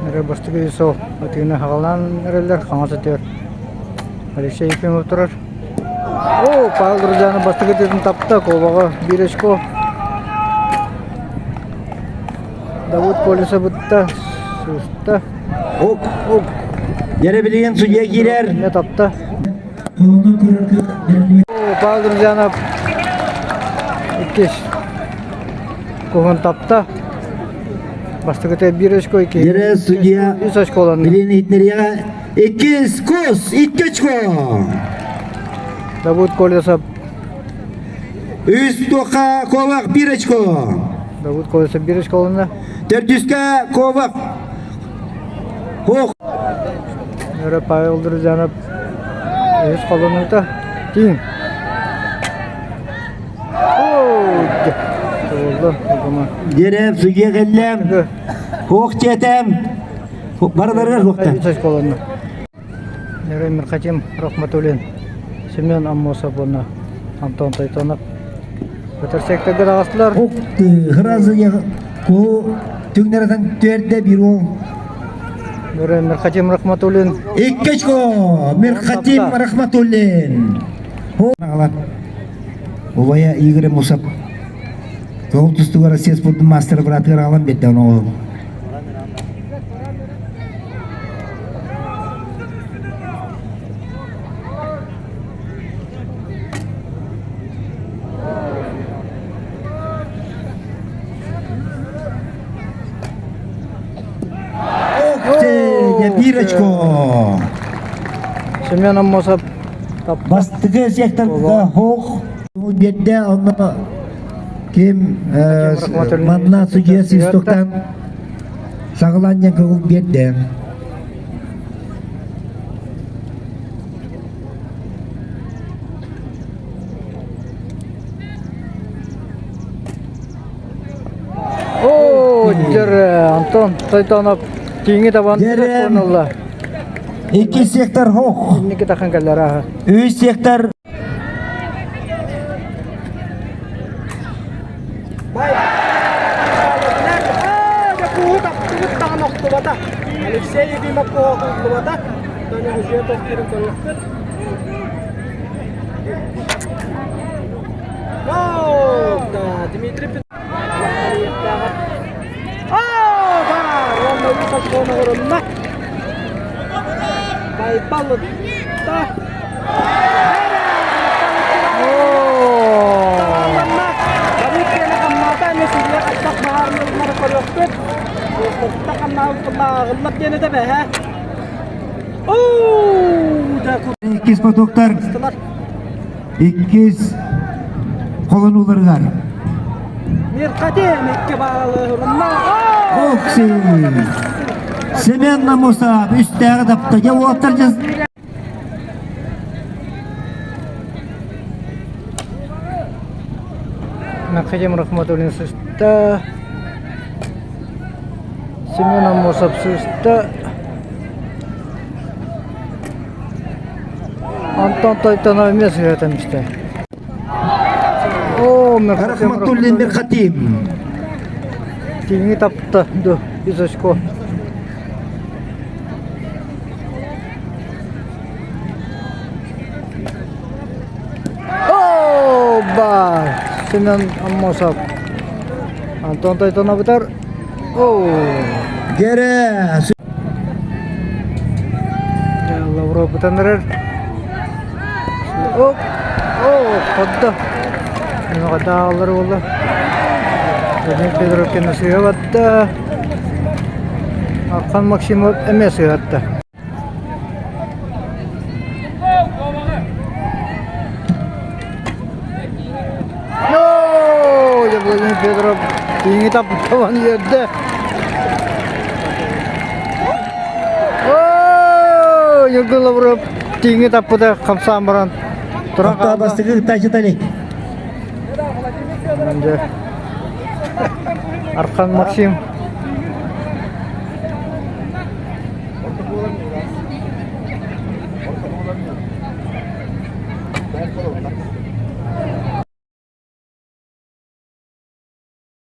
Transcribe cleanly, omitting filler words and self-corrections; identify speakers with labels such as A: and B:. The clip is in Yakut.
A: Эрэ бастакы сол атыыны хаҕалаан эрэллэр хаҥас өтөр Алексей Ефимов турар. О, Павел Друзьянов бастакы тыытын тапта, Колоҕа биир очко. Давыд Колесов бытта, сыста.
B: Ок,
A: ок.
B: Дьэрэ билигин судья киирэр.
A: Эмиэ тапта. Павел Друзьянов иккис куһун тапта. Бастакыта биир очко, икки
B: Дьэрэ судья
A: үс очколанна.
B: билин иһитиннэриэҕэ. Иккис кус, икки очко.
A: Давыд Колесов
B: Үс туохха Ковах биир очко.
A: Давыд Колесов биир очколанна.
B: Төрдүскэ Ковах. Ох.
A: Өрө Павел Друзьянов үс холонуута. Тиин.
B: Дерев судья кэллэм. Ох диэтэм. Барыларыгар хуохта.
A: Үс очколанна. Нерей Мирхатим Рахматуллин, Семен Аммосов уонна Антон Тойтонов көтөр секторга таҕыстылар.
B: Ох сразу ку түҥнэрэтэн түөрдэ биир уол.
A: Нерей Мирхатим Рахматуллин.
B: Икки очко Мирхатим Рахматуллин. Убайа Игорь Мусап. Тоҕус тустууга Россия спордун мастера быраатыгар аҕалан биэрдэ ону. Ох ты, биир очко.
A: Семен Аммосов
B: Бастакы секторга хоох биэрдэ онно ким манна судья свистоктан саҕалаан диэн көҥүл биэрдэ.
A: Оо, дьэр Антон Тойтонов тииҥи табан ылла.
B: Икки сектор хох.
A: Инники тахан кэллэр аха.
B: Үс сектор
C: Алексей Ефимов куһа Тоня Ужетов кирин көрүөхпүт. Дмитрий Петров. Байбал
B: Иккис потоктар иккис холонууларыгар.
C: Мирхатем икки баалы
B: Окси! Семен Намусов үстээҕи тапта. Дьэ уолаттар дьэ
A: Мирхатем Рахматуллин сыста. Семен Аммосов сыста. Антон Тойтонов эмиэ сыһыатан истэ. О,
B: Рахматуллин Мирхатим.
A: Тииҥи тапта ду из очко. О, ба! Семен Аммосов. Антон Тойтоновытар. О!
B: Гере!
A: Лавров бутан эрэр. Оп! О, подда. Даалар буолла. Владимир Федоров кэннэ сыыһа барда. Архан Максимов эмиэ сыыһатта. Владимир Федоров тииҥи тапталан үөрдэ. Ньургун Лавров тииҥи таппыта хамсаан баран туран
B: хаалла. Бастакы кыттааччы Олег.
A: Архан Максим.